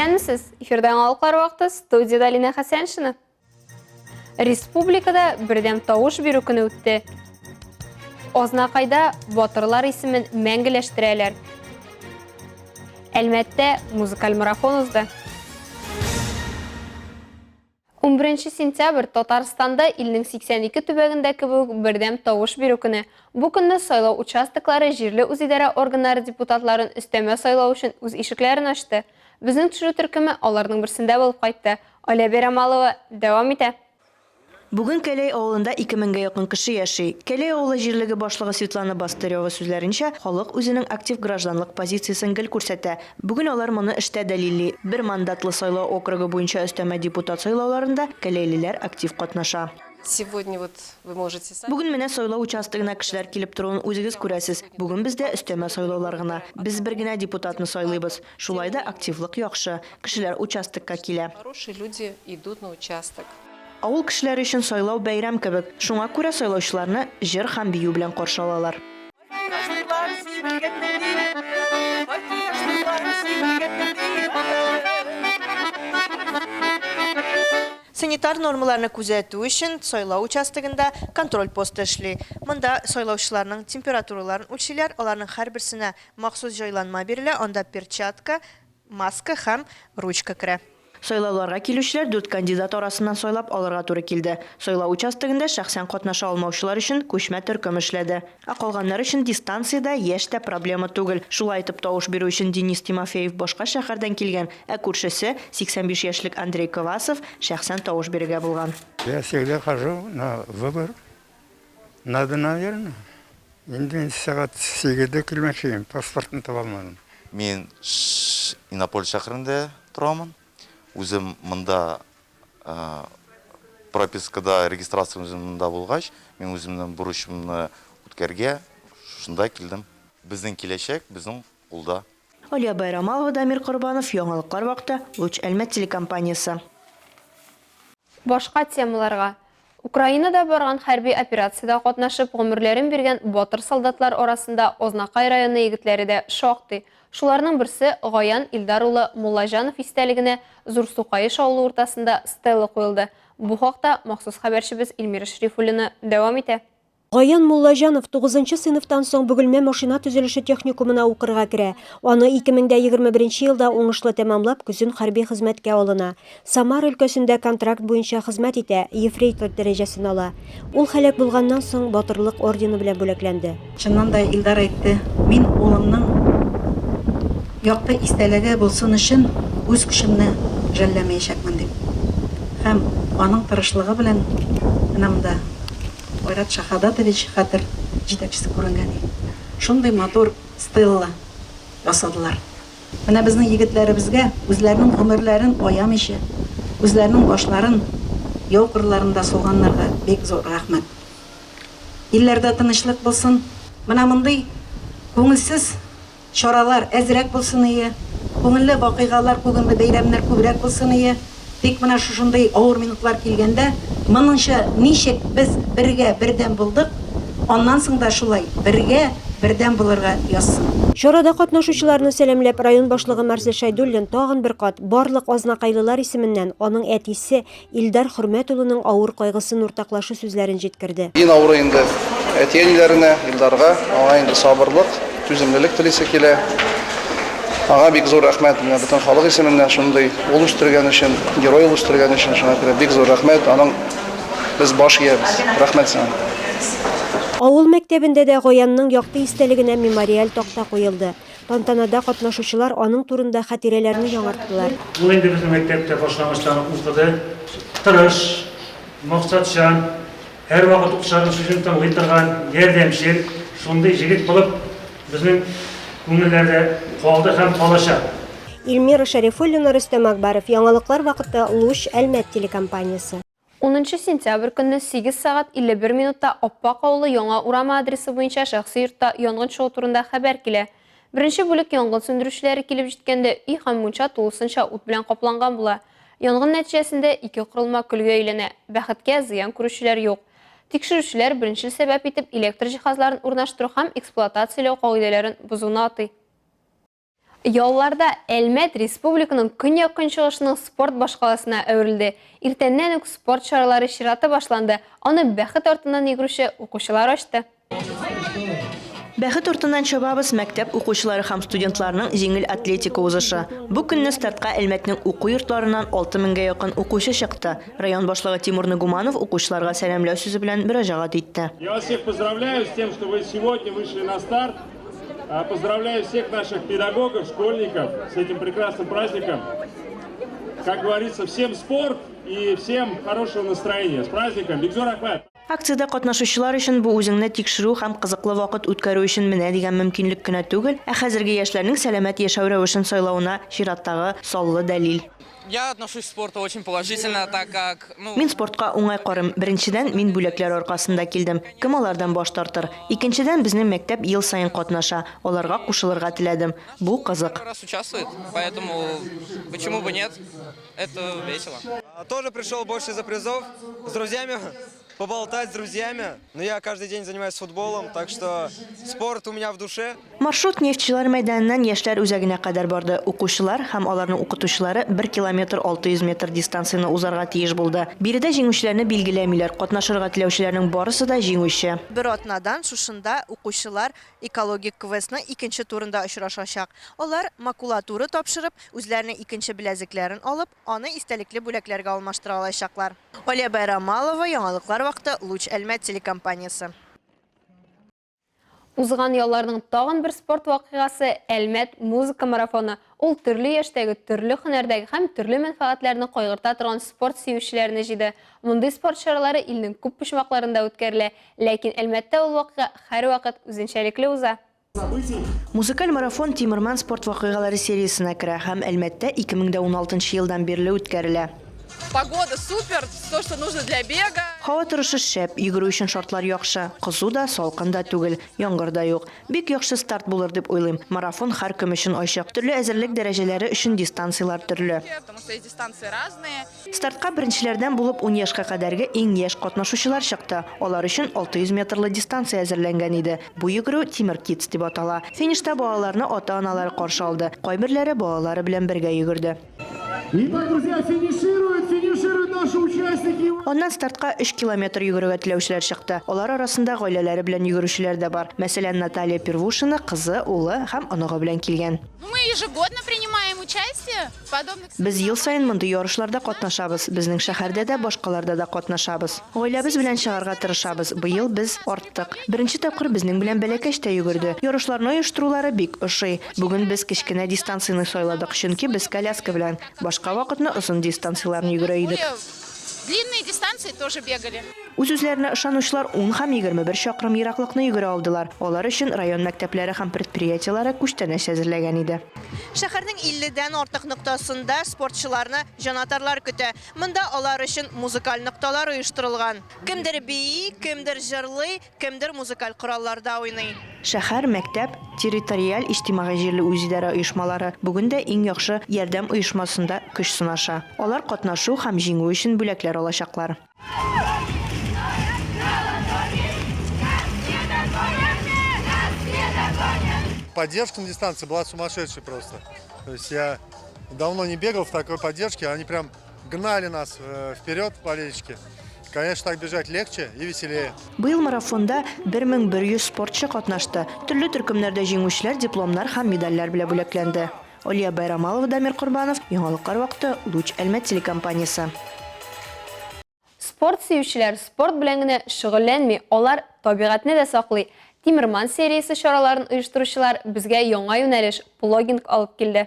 Исәнмесез! Эфирда яңалыклар вакыты, студиядә Алина Хәсәншина. Республикада бердәм тавыш бирү көне үтте. Азнакайда батырлар исемен мәңгеләштерәләр. Әлмәттә музыкаль марафон узды. 11 сентябрь Татарстанда илнең 82 төбәгендә кебек үк бердәм тавыш бирү көне. Бу көнне сайлау участоклары җирле үзидарә органнары депутатларын өстәмә сайлау өчен үз ишекләрен ачты. Безнең төшерү төркеме аларның берсендә булып кайтты. Алия Бәйрамалова дәвам итә. Бүген Кәләй авылында ике меңгә якын кеше яши. Кәләй авылы җирлеге башлыгы Светлана Бастырева сүзләренчә, халык үзенең актив гражданлык позициясен гел күрсәтә. Бүген алар моны эштә дәлилли. Бер мандатлы сайлау округы буенча өстәмә депутат сайлауларында кәләйлеләр актив катнаша. Сегодня вот вы можете сами. Бүген менә сайлау участогына кешеләр килеп торуын үзегез күрәсез. Бүген бездә өстәмә сайлаулар гына. Без бер генә депутатны сайлыйбыз. Шулай да активлык яхшы. Кешеләр участокка килә. Хорошие люди идут на участок. Авыл кешеләре өчен сайлау бәйрәм кебек. Шуңа күрә сайлаучыларны җыр һәм бию белән каршы алалар. Санитар нормаларны күзәтү өчен сайлау участогында контроль посты эшли. Монда сайлаучыларның температураларын үлчиләр, аларның һәрберсенә махсус җайланма бирелә, анда перчатка, Маска һәм ручка керә. Сайлауларга килүчеләр дүрт кандидат арасыннан сайлап алырга туры килде. Сайлау участогында шәхсән катнаша алмаучылар өчен күчмә төркем эшләде. Ә калганнар өчен дистанция дә, яшь тә проблема түгел. Шулай итеп, тавыш бирү өчен Денис Тимофеев башка шәһәрдән килгән, ә күршесе, 85 яшьлек Андрей Квасов шәхсән тавыш бирергә булган. Я всегда хожу на выбор. Надо, наверное. Инде мин сәгать сигездә килмәкче идем, паспортны таба алмадым. Мин Иннополис шәһәрендә торамын. Үзем монда пропискада, регистрация үзем монда булгач, мин үземнең бурычымны үткәргә шушында килдем. Безнең киләчәк безнең кулда. Алия Байрамалова, Дамир Корбанов, Яңалыклар вакыты, Луч Әлмәт телекомпаниясе. Башка темаларга. Украинада барган хәрби операциядә катнашып гомерләрен биргән батыр солдатлар арасында Азнакай районы егетләре дә шактый. Шуларның берсе Гаян Илдар улы Муллаҗанов истәлегенә Зур Сукаеш авылы уртасында стела куелды. Бу хакта махсус хәбәрчебез Эльмира Шәрифуллина дәвам итә. Гаян Муллаҗанов тугызынчы сыйныфтан соң Бөгелмә машина төзелеше техникумына укырга керә. Аны 2021 елда уңышлы тәмамлап, көзен хәрби хезмәткә алына. Самара өлкәсендә контракт буенча хезмәт итә, ефрейтор дәрәҗәсен ала. Ул һәлак булганнан соң Батырлык ордены белән бүләкләнде. Чыннан да, Илдар әйтте, мин улымның якты истәлеге булсын өчен үз көчемне жәлләмәячәкмен, дип. Һәм аның тырышлыгы белән менә монда Айрат Шәһадатович хәтер җитәкчесе күренгән и. Шундый матур стелла ясадылар. Менә безнең егетләребезгә үзләренең гомерләрен аямыйча, үзләренең башларын яу кырларында салганнарга бик зур рәхмәт. Илләрдә тынычлык булсын. Менә мондый күңелсез Чаралар әзрәк булсын ие, күңелле вакыйгалар, күгенле бәйрәмнәр күбрәк булсын ие. Тик менә шушындый авыр минутлар килгәндә, моныңча ничек без бергә, бердәм булдык, аннан соң да шулай бергә, бердәм булырга язсын. Чарада катнашучыларны сәламләп, район башлыгы Марсель Шәйдуллин тагын бер кат барлык азнакайлылар исеменнән аның әтисе, Илдар Хөрмәт улының авыр кайгысын уртаклашу сүзләрен җиткерде. Иң авыры инде әти-әниләренә, Илдарга, аңа инде сабырлык, түземлелек телисе килә. Аңа бик зур рәхмәт, менә бөтен халык исеменнән шундый ул үстергән өчен, герой ул үстергән өчен, шуңа күрә бик зур рәхмәт, аның без баш иябез. Рәхмәт сиңа. Авыл мәктәбендә дә Гаянның якты истәлегенә мемориаль такта куелды. Тантанада катнашучылар аның турында хатирәләрне яңарттылар. Ул инде безнең мәктәптә башлангычтан ук укыды. Тырыш, максатчан, һәрвакыт укучыларның сүзен тыңлый торган, ярдәмчел, шундый җегет булып безнең күңелләрдә калды һәм калачак. Эльмира Шәрифуллина, Рөстәм Акбаров, Яңалыклар вакыты, Луч, Әлмәт телекомпаниясе. Унынчы сентябрь көнне 8 сәгать 51 минутта Аппак авылы Яңа урамы адресы буенча шәхси йортта янгын чыгу турында хәбәр килә. Беренче бүлек янгын сүндерүчеләре килеп җиткәндә өй һәм мунча тулысынча ут белән капланган була. Янгын нәтиҗәсендә ике корылма көлгә әйләнә. Бәхеткә, зыян күрүчеләр юк. Тикшерүчеләр беренчел сәбәп итеп электр җиһазларын урнаштыру һәм эксплуатацияләү кагыйдәләрен бозуны атый. Ялларда Әлмәт республиканың көньяк-көнчыгышының спорт башкаласына әверелде. Иртәннән үк спорт чаралары чираты башланды, аны бәхет артыннан йөгерүче укучылар ачты. Бәхет артыннан чабабыз мәктәп укучылары һәм студентларның җиңел атлетика узышы. Бу көнне стартка Әлмәтнең уку йортларыннан 6 меңгә якын укучы чыкты. Район башлыгы Тимур Нагуманов укучыларга сәламләү сүзе белән мөрәҗәгать итте. Я вас всех поздравляю с тем, что вы сегодня вышли на старт. Поздравляю всех наших педагогов, школьников с этим прекрасным праздником. Как говорится, всем спорт и всем хорошего настроения. С праздником! Бик зур рәхмәт! Акциядә катнашучылар өчен бу үзеңне тикшерү һәм кызыклы вакыт үткәрү өчен менә дигән мөмкинлек кенә түгел, ә хәзерге яшьләрнең сәламәт яшәү рәвешен сайлавына чираттагы саллы дәлил. Я отношусь к спорту очень положительно, так как, ну... Мин спортка уңай карыйм. Беренчедән, мин бүләкләр аркасында килдем. Кем алардан баш тартыр? Икенчедән, безнең мәктәп ел саен катнаша. Аларга кушылырга теләдем. Бу кызык. Первый раз участвует, поэтому почему бы нет? Это весело. Тоже пришел больше за призов, с друзьями поболтать с друзьями. Но я каждый день занимаюсь футболом, так что спорт у меня в душе. Маршрут Нефтьчеләр мәйданыннан Яшьләр үзәгенә кадәр барды. Укучылар һәм аларның укытучылары бер километр 600 метр дистанцияне узарга тиеш булды. Биредә җиңүчеләрне билгеләмиләр, катнашырга теләүчеләрнең барысы да җиңүче. Бер атнадан шушында укучылар экологик квестның икенче турында очрашачак. Алар макулатура тапшырып, үзләренең икенче беләзекләрен алып, аны истәлекле бүләкләргә алмаштыра алачаклар. Алия Байрамалова, Яңалыклар вакыты, Луч Әлмәт телекомпаниясе. Узган ялларның тагын бер спорт вакыйгасы, Әлмәт музыка марафоны. Ул төрле яшьтәге, төрле һөнәрдәге һәм төрле мәнфәгатьләрне кайгырта торган спорт сөючеләрне җыйды. Мондый спорт чаралары илнең күп почмакларында үткәрелә, ләкин Әлмәттә ул вакыйга һәрвакыт үзенчәлекле уза. Музыкаль марафон Тимерман спорт вакыйгалары сериясенә керә һәм Әлмәттә 2016 елдан бирле үткәрелә. Погода супер, то, что нужно для бега. Һава торышы шәп, йөгерү өчен шартлар яхшы. Кызу да, салкын да түгел, яңгыр да юк. Бик яхшы старт булыр дип уйлыйм. Марафон һәркем өчен ачык. Төрле әзерлек дәрәҗәләре өчен дистанцияләр төрле. Потому что есть дистанции разные. Стартка беренчеләрдән булып ун яшькә кадәрге иң яшь катнашучылар чыкты. Алар өчен 600 метрлы дистанция әзерләнгән иде. Бу йөгерү Тимер Кидс дип атала. Финишта балаларны ата-аналары каршы алды. Кайберләре балалары белән бергә йөгерде. Итак, друзья, финишируют, финишируют наши участники. Аннан стартка өч километр йөгерергә теләүчеләр чыкты. Алар арасында гаиләләре белән йөгерүчеләр дә бар. Мәсәлән, Наталья Первушина кызы, улы һәм оныгы белән килгән. Ну, мы ежегодно принимаем участие в подобных. Без ел саен мондый ярышларда катнашабыз. Безнең шәһәрдә дә, башкаларда да катнашабыз. Гаиләбез белән чыгарга тырышабыз. Быел без арттык. Беренче тапкыр безнең белән бәләкәч тә йөгерде. Ярышларны оештырулары бик ошый. Бүген без кечкенә дистанцияне сайладык, чөнки без коляска белән. Башка вакытны озын дистанцияләрне йөгерә идек. Длинные дистанции тоже бегали. Үз-үзләренә ышанучылар ун һәм 21 чакрым ераклыкны йөгерә алдылар. Алар өчен район мәктәпләре һәм предприятиеләре күчтәнәч әзерләгән иде. Шәһәрнең 50 дән артык ноктасында спортчыларны җанатарлар көтә. Монда алар өчен музыкаль нокталар оештырылган. Кемдер бии, кемдер җырлый, кемдер музыкаль коралларда уйный. Шәһәр, мәктәп, территориаль иҗтимагый җирле үзидарә оешмалары бүген дә иң яхшы ярдәм оешмасында көч сынаша. Алар катнашу һәм җиңү өчен бүләкләр алачаклар. Поддержка на дистанции была сумасшедшей просто. То есть я давно не бегал в такой поддержке, они прям гнали нас э, вперед, болельщики. Конечно, так бежать легче и веселее. Быел марафонда 1100 спортчы катнашты. Төрле төркемнәрдә җиңүчеләр дипломнар һәм медальләр белән бүләкләнде. Алия Байрамалова, Дамир Корбанов, Яңалыклар вакыты, Луч Әлмәт телекомпаниясе. Спорт сөючеләр спорт белән генә шөгыльләнми, алар табигатьне дә саклый. Тимерман сериясе чараларын оештыручылар безгә яңа юнәлеш, плогинг алып килде.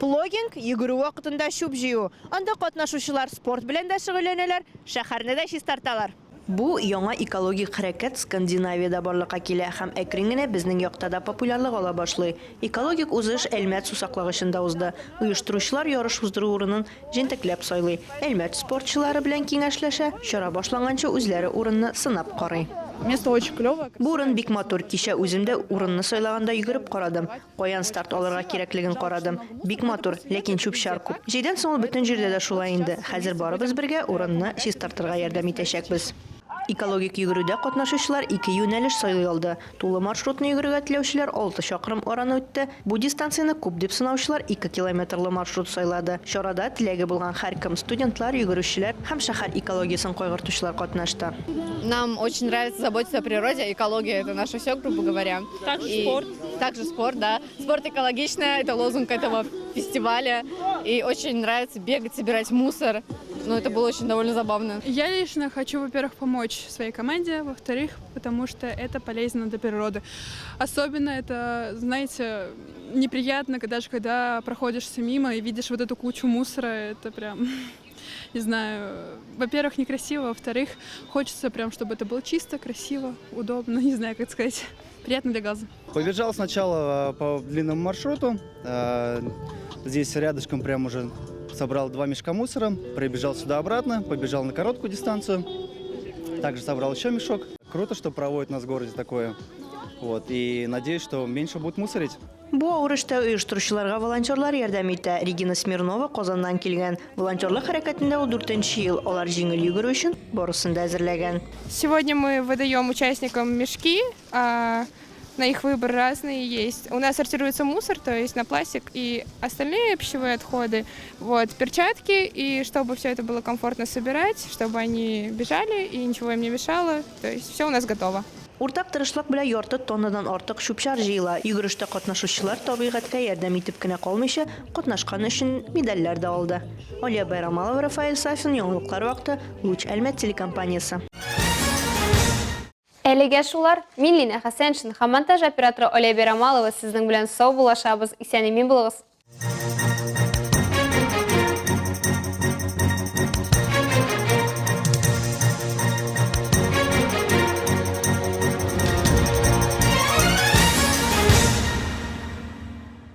Плогинг, йөгерү вакытында чүп җыю. Анда катнашучылар спорт белән дә шөгыльләнәләр, шәһәрне дә чистарталар. Бу яңа экологик хәрәкәт Скандинавиядә барлыкка килә һәм әкрен генә безнең якта да популярлык ала башлый. Экологик узыш Әлмәт сусаклагычында узды. Оештыручылар ярыш уздыру урынын җентекләп сайлый, Әлмәт спортчылары белән киңәшләшә, чара башланганчы үзләре урынны сынап карый. Место очень клевое. Бу урын бик матур, кичә үзем дә урынны сайлаганда йөгереп карадым, каян старт алырга кирәклеген карадым. Бик матур, ләкин чүп-чар күп. Җәйдән соң ул бөтен җирдә дә шулай инде. Хәзер барыбыз бергә урынны чистартырга ярдәм итәчәкбез. Экологик йөгерүдә катнашучылар ике юнәлеш сайлый алды. Тулы маршрутны йөгерергә теләүчеләр алты чакрым араны үтте, бу дистанцияне күп дип санаучылар ике километрлы маршрут сайлады. Чарада теләге булган һәркем, студентлар, йөгерүчеләр һәм шәһәр экологиясен кайгыртучылар катнашты. Нам очень нравится заботиться о природе, экология это наше все, грубо говоря. Также спорт. Также спорт, да. Спорт экологично, это лозунг этого фестиваля. И очень нравится бегать, собирать мусор. Ну, это было очень довольно забавно. Я лично хочу, во-первых, помочь своей команде, во-вторых, потому что это полезно для природы. Особенно это, знаете, неприятно, когда даже когда проходишься мимо и видишь вот эту кучу мусора, это прям, не знаю, во-первых, некрасиво, во-вторых, хочется прям, чтобы это было чисто, красиво, удобно, не знаю, как сказать, приятно для глаза. Побежал сначала по длинному маршруту. Здесь рядышком прям уже собрал два мешка мусора, прибежал сюда обратно, побежал на короткую дистанцию. Также собрал еще мешок. Круто, что проводят у нас в городе такое. Вот, и надеюсь, что меньше будут мусорить. Бу авыр эштә оештыручыларга волонтерлар ярдәм итә. Регина Смирнова Казаннан килгән. Волонтерлык хәрәкәтендә ул дүртенче ел. Алар җиңел йөгерү өчен барысын да әзерләгән. Сегодня мы выдаем участникам мешки, на их выбор разные есть. У нас сортируется мусор, то есть на пластик и остальные пищевые отходы. Вот, перчатки, и чтобы все это было комфортно собирать, чтобы они бежали и ничего им не мешало. То есть все у нас готово. Уртак тырышлык белән ярты тоннадан артык чүп-чар җыела. Йөгерештә катнашучылар табигатькә ярдәм итеп кенә калмыйча, катнашкан өчен медальләр дә алды. Алия Байрамалова, Рафаэль Сафин, Яңалыклар вакыты, Луч Әлмәт телекомпаниясе. Әлегә шулар. Мин Лина Хәсәншин һәм монтаж операторы Алия Байрамалова сезнең белән саубуллашабыз. Исән-имин булыгыз.